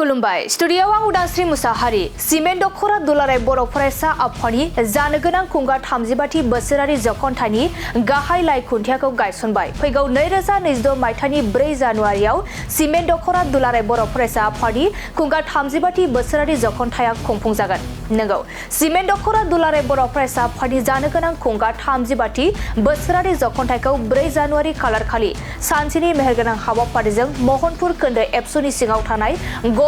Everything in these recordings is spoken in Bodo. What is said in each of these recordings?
खुलुमबाय स्टुडियोआव आं उदांस्रि मुसाहारि सिमेन्ट दखरा दुलाराय बर' फरायसा आफादनि जानो गोनां खुंगा 35थि बोसोरारि जखनथाइनि गाहाय लाइ खुन्थियाखौ गायसनबाय। फैगौ 2026 मायथाइनि 4 जानुवारियाव सिमेन्ट दखरा दुलाराय बर' फरायसा आफादनि खुंगा 35थि बोसोरारि जखनथाइया खुंफुंजागोन। नंगौ सिमेन्ट दखरा दुलाराय बर' फरायसा आफादनि जानो गोनां खुंगा 35थि बोसोरारि जखनथाइखौ 4 जानुवारि खालारखालि सानसेनि मेहेरगोनां हाबाफारिजों महनपुर खोन्दो एबसुनि सिङाव थानाय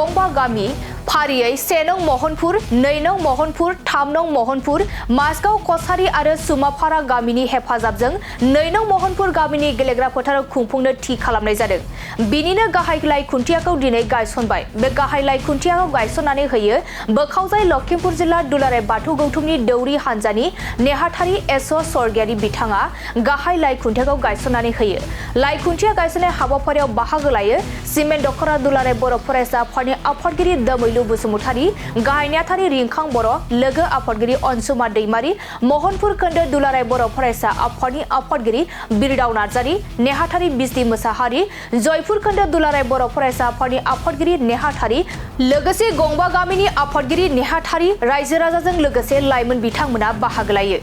गंबा गामि फारियै 1 नं महनपुर, 2 नं महनपुर, 3 नं महनपुर, माजगाव कसारी आरो सुमाफारा गामिनि हेफाजाबजों 2 नं महनपुर गामिनि गेलेग्रा फोथाराव खुंफुंनो थि खालामनाय जादों। बिनिनो गाहाय लाइ खुन्थियाखौ दिनै गायसनबाय। बे गाहाय लाइ खुन्थियाखौ गायसननानै होयो बोखावजाय लखिमपुर जिल्ला दुलाराय बाथौ गौथुमनि दौरि हान्जानि नेहाथारि एस स्वर्गियारि बिथाङा गाहाय लाइ खुन्थियाखौ गायसननानै होयो। लाइ खुन्थिया गायसननाय हाबाफारियाव बाहागो लायो सिमेन्ट दखरा दुलाराय बर' फरायसा आफादनि आफादगिरि दोमैलु बसुमतारी, गाहाय नेहाथारि रिंखां बर', लोगो आफादगिरि अनसुमा दैमारी, महनपुर खोन्दो दुलाराय बर' फरायसा आफादनि आफादगिरि बिरदाव नार्जारी, नेहाथारि बिस्ति मोसाहारि, जयपुर खोन्दो दुलाराय बर' फरायसा आफादनि आफादगिरि नेहाथारि, लोगोसे गंबा गामिनि आफादगिरि नेहाथारि, रायजो राजाजों लोगोसे लाइमोन बिथांमोना बाहागो लायो।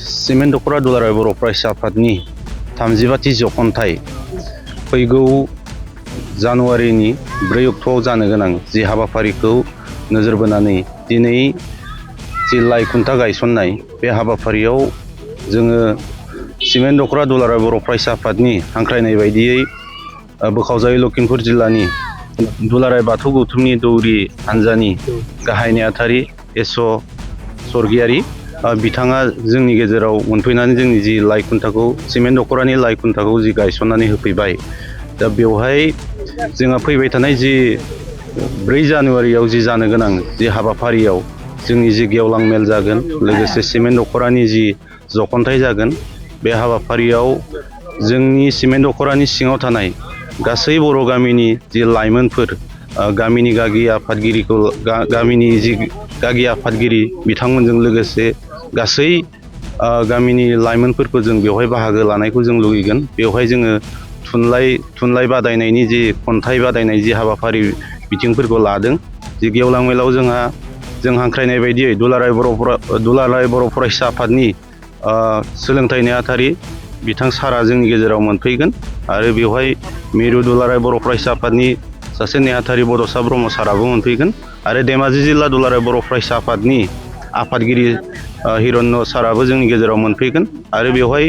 सिमेन्ट दखरा दुलाराय बर' फरायसा आफादनि 35थि जखनथाइ फैगौ जानुवारिनि 4 अक्ट'आव जानो गोनां जि हाबाफारिखौ नोजोर बोनानै दिनै जि लाइ खुन्था गायसननाय बे हाबाफारियाव जोङो सिमेन्ट दखरा दुलाराय बर' फरायसा आफादनि हांख्रायनाय बायदियै बोखावजाय लखिमपुर जिल्लानि दुलाराय बाथौ गौथुमनि दौरि हान्जानि गाहाय नेहाथारि एस स्वर्गियारि बिथाङा जोंनि गेजेराव मोनफैनानै जोंनि जि लाइ खुन्थाखौ सिमेन्ट दखरानि लाइ खुन्थाखौ जि गायसननानै होफैबाय। दा बेवहाय जोंहा फैबाय थानाय जि 4 जानुवारियाव जि जानो गोनां जि हाबाफारियाव जोंनि जि गेवलां मेल जागोन, लोगोसे सिमेन्ट दखरानि जि जखनथाइ जागोन, बे हाबाफारियाव जोंनि सिमेन्ट दखरानि सिङाव थानाय गासै बर' गामिनि जि लाइमोनफोर, गामिनि गागि आफादगिरिखौ गामिनि जि गागि आफादगिरि बिथांमोनजों लोगोसे गासै गामिनि लाइमोनफोरखौ जों बेवहाय बाहागो लानायखौ जों लुगैगोन। बेवहाय जोङो थुनलाइ बादायनायनि जि खन्थाइ बादायनाय जि हाबाफारि बिथिंफोरखौ लादों। जि गेवलां मेलाव जों हांख्रायनाय बायदियै दुलाराय बर' फरायसा आफादनि सोलोंथाइ नेहाथारि बिथां सारा जोंनि गेजेराव मोनफैगोन आरो बेवहाय मिरु दुलाराय बर' फरायसा आफादनि सासे नेहाथारि बड'सा ब्रह्म साराबो मोनफैगोन आरो धेमाजि जिल्ला दुलाराय बर' फरायसा आफादनि आफादगिरि हिरण्य साराबो जोंनि गेजेराव मोनफैगोन आरो बेवहाय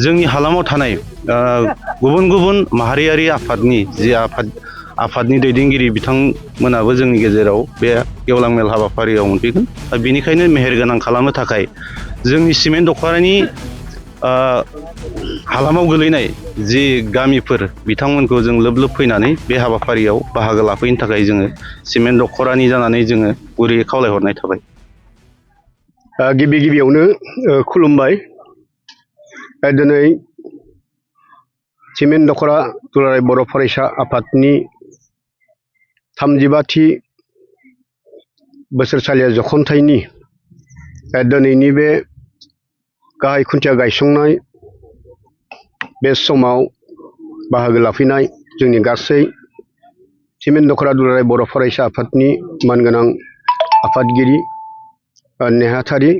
जोंनि हालामाव थानाय गुबुन गुबुन माहारियारि आफादनि जि आफादनि दैदेनगिरि बिथांमोनाबो जोंनि गेजेराव बे गेवलां मेल हाबाफारियाव मोनफैगोन। बेनिखायनो मेहेरगोनां खालामनो थाखाय जोंनि सिमेन्ट दखरानि हालामाव गोलैनाय जि गामिफोर बिथांमोनखौ जों लोब लोब फैनानै बे हाबाफारियाव बाहागो लाफैनो थाखाय जोङो सिमेन्ट दखरानि जानानै जोङो गुरैयै खावलायहरनाय थाबाय। गिबियावनो खुलुमबाय। दिनै सिमेन्ट दखरा दुलाराय बर' फरायसा आफादनि 35थि बोसोरसालिया जखनथाइनि दिनैनि बे गाहाय खुन्थिया गायसंनाय बे समाव बाहागो लाफैनाय जोंनि गासै सिमेन्ट दखरा दुलाराय बर' फरायसा आफादनि मानगोनां आफादगिरि नेहाथारि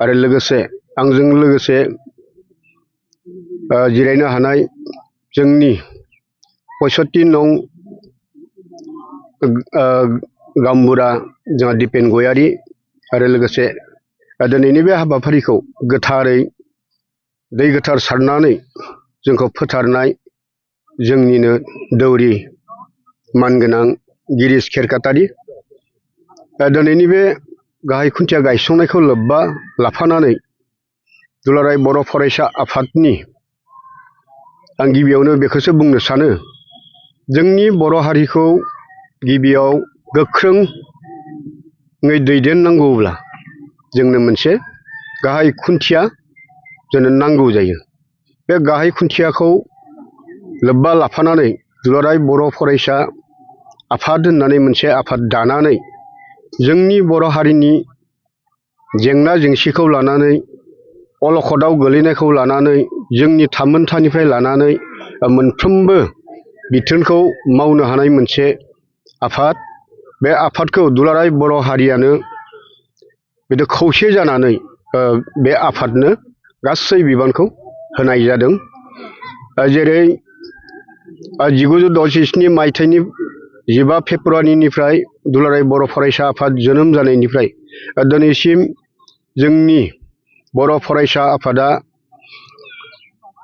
आरो लोगोसे आंजों लोगोसे जिरायनो हानाय जोंनि 65 नं गामबुरा जोंहा दिपेन गयारि आरो लोगोसे दिनैनि बे हाबाफारिखौ गोथारै दै गोथार सारनानै जोंखौ फोथारनाय जोंनिनो दौरि मानगोनां गिरिश खेरखातारि। दिनैनि बे गाहाय खुन्थिया गायसंनायखौ लोब्बा लाफानानै दुलाराय बर' फरायसा आफादनि आं गिबियावनो बेखौसो बुंनो सानो, जोंनि बर' हारिखौ गिबियाव गोख्रोङै दैदेननांगौब्ला जोंनो मोनसे गाहाय खुन्थिया जोंनो नांगौ जायो। बे गाहाय खुन्थियाखौ लोब्बा लाफानानै दुलाराय बर' फरायसा आफाद होननानै मोनसे आफाद दानानै जोंनि बर' हारिनि जेंना जेंसिखौ लानानै, अलखदाव गोलैनायखौ लानानै, जोंनि थामोनथानिफ्राय लानानै मोनफ्रोमबो बिथोनखौ मावनो हानाय मोनसे आफाद बे आफादखौ दुलाराय बर' हारियानो बिदि खौसे जानानै बे आफादनो गासै बिबानखौ होनाय जादों। जेरै 1967 मायथाइनि 15 फेब्रुवारिनिफ्राय दुलाराय बर' फरायसा आफाद जोनोम जानायनिफ्राय दिनैसिम जोंनि बर' फरायसा आफादा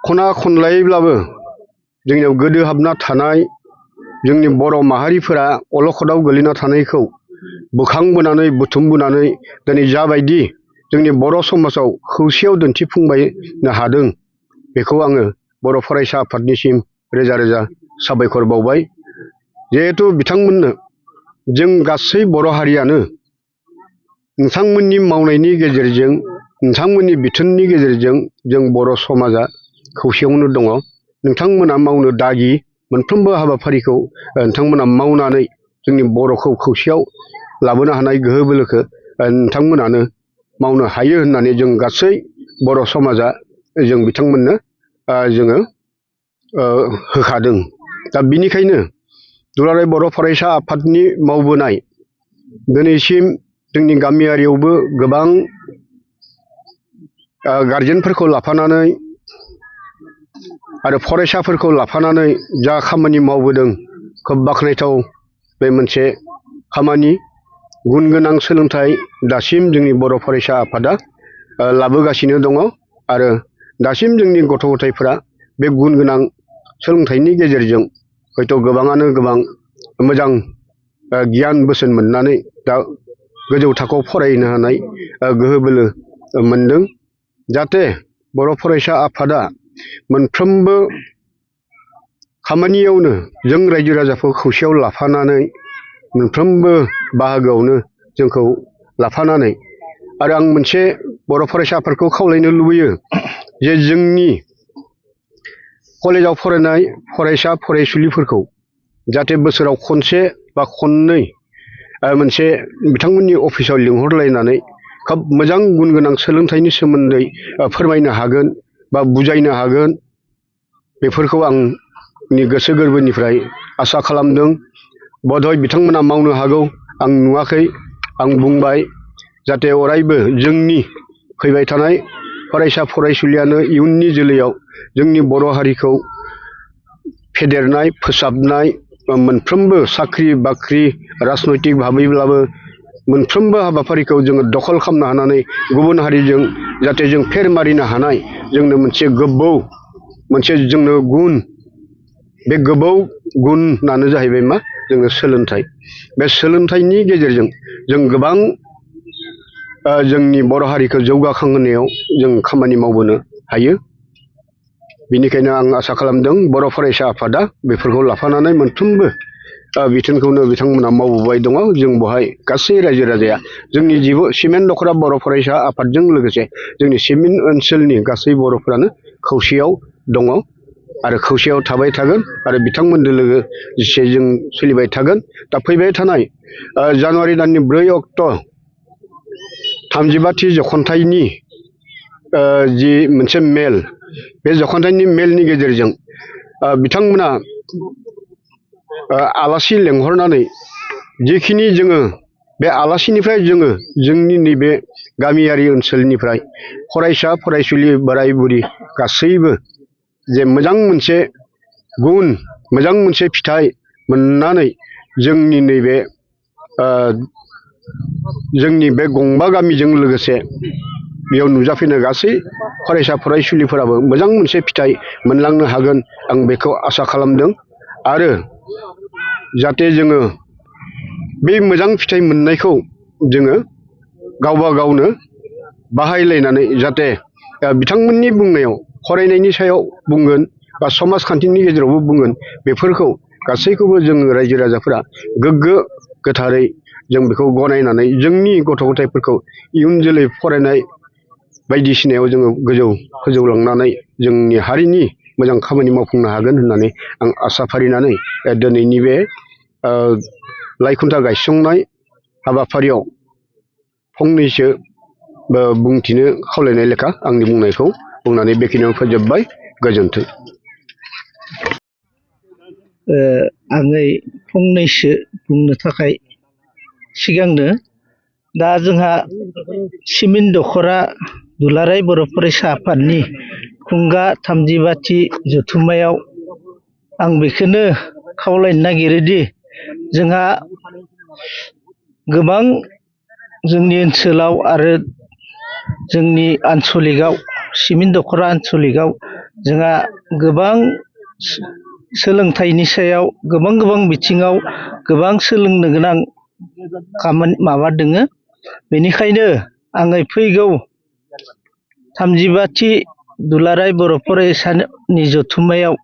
खना खनलायैब्लाबो जोंनियाव गोदो हाबना थानाय जोंनि बर' माहारिफोरा अलखदाव गोलैना थानायखौ बोखांबोनानै बुथुमबोनानै दिनै जाबायदि जोंनि बर' समाजाव खौसेयाव दिन्थिफुंबायनो हादों बेखौ आङो बर' फरायसा आफादनिसिम रोजा रोजा साबायखर बावबाय। जिहेथु बिथांमोननो जों गासै बर' हारियानो नोंथांमोननि मावनायनि गेजेरजों नोंथांमोननि बिथोननि गेजेरजों जों बर' समाजा खौसेयावनो दङ। नोंथांमोना मावनो दागि मोनफ्रोमबो हाबाफारिखौ नोंथांमोना मावनानै जोंनि बर'खौ खौसेयाव लाबोनो हानाय गोहो बोलोखौ नोंथांमोनानो मावनो हायो होननानै जों गासै बर' समाजा जों बिथांमोननो जोङो होखादों। दा बिनिखायनो दुलाराय बर' फरायसा आफादनि मावबोनाय दिनैसिम जोंनि गामियारियावबो गोबां गारजेनफोरखौ लाफानानै आरो फरायसाफोरखौ लाफानानै जा खामानि मावबोदों खोब बाख्नायथाव बे मोनसे खामानि। गुन गोनां सोलोंथाइ दासिम जोंनि बर' फरायसा आफादा लाबोगासिनो दङ आरो दासिम जोंनि गथ' गथायफोरा बे गुन गोनां सोलोंथाइनि गेजेरजों हयथ' गोबाङानो गोबां मोजां गियान बोसोन मोननानै दा गोजौ थाखोआव फरायनो हानाय गोहो बोलो मोनदों। जाहाथे बर' फरायसा आफादा मोनफ्रोमबो खामानियावनो जों रायजो राजाखौ खौसेयाव लाफानानै मोनफ्रोमबो बाहागोआवनो जोंखौ लाफानानै आरो आं मोनसे बर' फरायसाफोरखौ खावलायनो लुबैयो जे जोंनि कलेजाव फरायनाय फरायसा फरायसुलिफोरखौ जाहाथे बोसोराव खनसे बा खननै मोनसे बिथांमोननि अफिसाव लिंहरलायनानै खोब मोजां गुन गोनां सोलोंथाइनि सोमोन्दै फोरमायनो हागोन बा बुजायनो हागोन बेफोरखौ आंनि गोसो गोरबोनिफ्राय आसा खालामदों। बधय बिथांमोना मावनो हागौ आं नुवाखै आं बुंबाय जाहाथे अरायबो जोंनि फैबाय थानाय फरायसा फरायसुलियानो इयुननि जोलैयाव जोंनि बर' हारिखौ फेदेरनाय फोसाबनाय मोनफ्रोमबो साख्रि बाख्रि राजनैतिक भाबैब्लाबो मोनफ्रोमबो हाबाफारिखौ जोङो दखल खालामनो हानानै गुबुन हारिजों जाहाथे जों फेर मारिनो हानाय जोंनो मोनसे गोबौ मोनसे जोंनो गुन बे गोबौ गुनानो जाहैबाय मा जोंनो सोलोंथाइ। बे सोलोंथाइनि गेजेरजों जों गोबां जोंनि बर' हारिखौ जौगाखांहोनायाव जों खामानि मावबोनो हायो। बेनिखायनो आं आसा खालामदों बर' फरायसा आफादा बेफोरखौ लाफानानै मोनफ्रोमबो बिथोनखौनो बिथांमोना मावबोबाय दङ। जों बेवहाय गासै रायजो राजाया जोंनि सिमेन्ट दख'रा बर' फरायसा आफादजों लोगोसे जोंनि सिमेन्ट ओनसोलनि गासै बर'फोरानो खौसेयाव दङ आरो खौसेयाव थाबाय थागोन आरो बिथांमोनजों लोगोसे जों सोलिबाय थागोन। दा फैबाय थानाय जानुवारि दाननि 4 अक्ट' 35थि जख'न्थाइनि जि मोनसे मेल बे जख'न्थाइनि मेलनि गेजेरजों बिथांमोना आलासि लेंहरनानै जिखिनि जोङो बे आलासिनिफ्राय जोङो जोंनि नैबे गामियारि ओनसोलनिफ्राय फरायसा फरायसुलि बोराय बुरि गासैबो जे मोजां मोनसे गुन मोजां मोनसे फिथाइ मोननानै जोंनि नैबे जोंनि बे गंबा गामिजों लोगोसे बेयाव नुजाफैनाय गासै फरायसा फरायसुलिफोराबो मोजां मोनसे फिथाइ मोनलांनो हागोन आं बेखौ आसा खालामदों। आरो जाहाथे जोङो बे मोजां फिथाइ मोननायखौ जोङो गावबा गावनो बाहायलायनानै जाहाथे बिथांमोननि बुंनायाव फरायनायनि सायाव बुंगोन बा समाजखान्थिनि गेजेरावबो बुंगोन बेफोरखौ गासैखौबो जोङो रायजो राजाफोरा गोग्गो गोथारै जों बेखौ गनायनानै जोंनि गथ' गथायफोरखौ इयुन जोलै फरायनाय बायदिसिनायाव जोङो गोजौ फोजौलांनानै जोंनि हारिनि मोजां खामानि मावफुंनो हागोन होननानै आं आसा फारिनानै दिनैनि बे लाइखुन्था गायसंनाय हाबाफारियाव फंनैसो बुंथिनो खावलायनाय लेखा आंनि बुंनायखौ बुंनानै बेखिनियाव फोजोबबाय। गोजोन्थों। आङै फंनैसो बुंनो थाखाय सिगांनो दा जोंहा सिमेन्ट दख'रा दुलाराय बर' फरायसा आफादनि खुंगा 35थि जथुम्मायाव आं बेखौनो खावलायनो नागिरोदि जोंहा गोबां जोंनि ओनसोलाव आरो जोंनि आन्सलिकआव सिमेन्ट दख'रा आन्सलिकआव जोंहा गोबां सोलोंथाइनि सायाव गोबां बिथिङाव गोबां सोलोंनो गोनां माबा दोङो। बेनिखायनो आङो फैगौ 35थि दुलाराय बर' फरायसानि जथुम्मायाव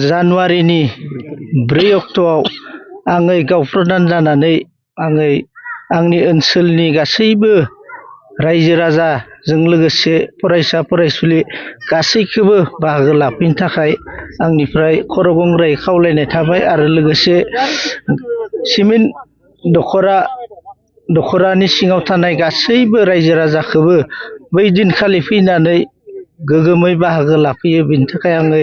जानुवारिनि 4 अक्ट'आव आङो गावप्रधान जानानै आङो आंनि ओनसोलनि गासैबो रायजो राजाजों लोगोसे फरायसा फरायसुलि गासैखौबो बाहागो लाफैनो थाखाय आंनिफ्राय खर' गंग्रायै खावलायनाय थाबाय आरो लोगोसे सिमेन्ट दख'रानि सिङाव थानाय गासैबो रायजो राजाखौबो बै दिनखालि फैनानै गोगोमै बाहागो लाफैयो। बेनि थाखाय आङो